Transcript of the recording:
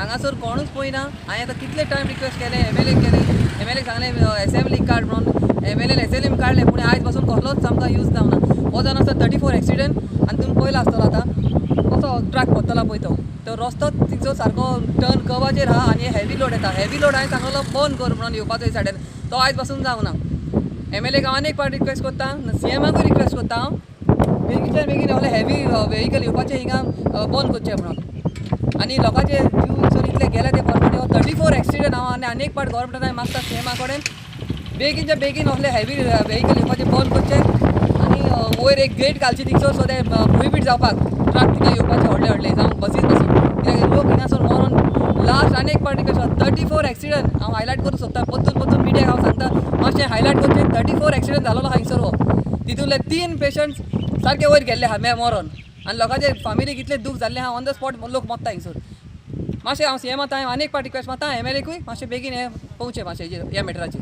हांगासर कोणूच पळयना. हांवें आतां कितले टायम रिक्वेस्ट केले, एमएलए केले, एमएलए सांगलें एसेंब्ली काड म्हणून, एमएलएन एसेंब्ली काडलें, पूण आयज पासून कसलोच आमकां यूज जावना. हो जावन आसा 34 एक्सिडंट. आनी तुमी पळयला आसतलो आतां कसो ट्रक पडटला पळय तो. तो रस्तो थिंगसर सारको टर्न कर्वाचेर आहा आनी हेवी लोड येता. हेवी लोड हांवें सांगलो बंद कर म्हणून येवपाचो ह्या सायडीन, तो आयज पासून जावना. एमएलए हांव आनी एक पावट रिक्वेस्ट करता, सीएमाकूय रिक्वेस्ट करता हांव, बेगीनच्या बेगीन असले हेवी वेहिकल येवपाचें हिंगा बंद करचें म्हणून. आनी लोकांचे जीव हिंगसर इतले गेले ते परमाणे. 34 एक्सिडंट. हांव आनी आनी एक पावट गव्हर्मेंटान मागता, सीएमा कडेन, बेगीनच्या बेगीन असले हेवी वेहिकल येवपाचें बंद करचें आनी वयर एक गेट घालची थिंगसर, सो ते प्रोहिबीट जावपाक ट्रक थिंगा येवपाचे व्हडले व्हडले, जावं बसीस पासून, कित्याक लोक हिंगासर मरोन लास्ट. आनी एक पावट रिक्वेस्ट, 34 एक्सिडंट हांव हायलायट करूंक सोदता. परतून परतून मिडियाक हांव सांगता, मातशें हायलायट करचें. 34 एक्सिडंट जालोलो आहा हिंगसर हो. तितूंतले तीन पेशंट्स सारके वयर गेल्ले आहा मे मरोन आनी लोकांचे फामिलीक इतलें दूख जाल्लें आहा, ऑन the spot लोक मरता हिंगसर. मातशें हांव सीएमा हांव आनी एक पावट रिक्वेस्ट मारता, एमएलएकूय, मातशें बेगीन हें पळोवचें मातशें ह्या मॅटराचेर.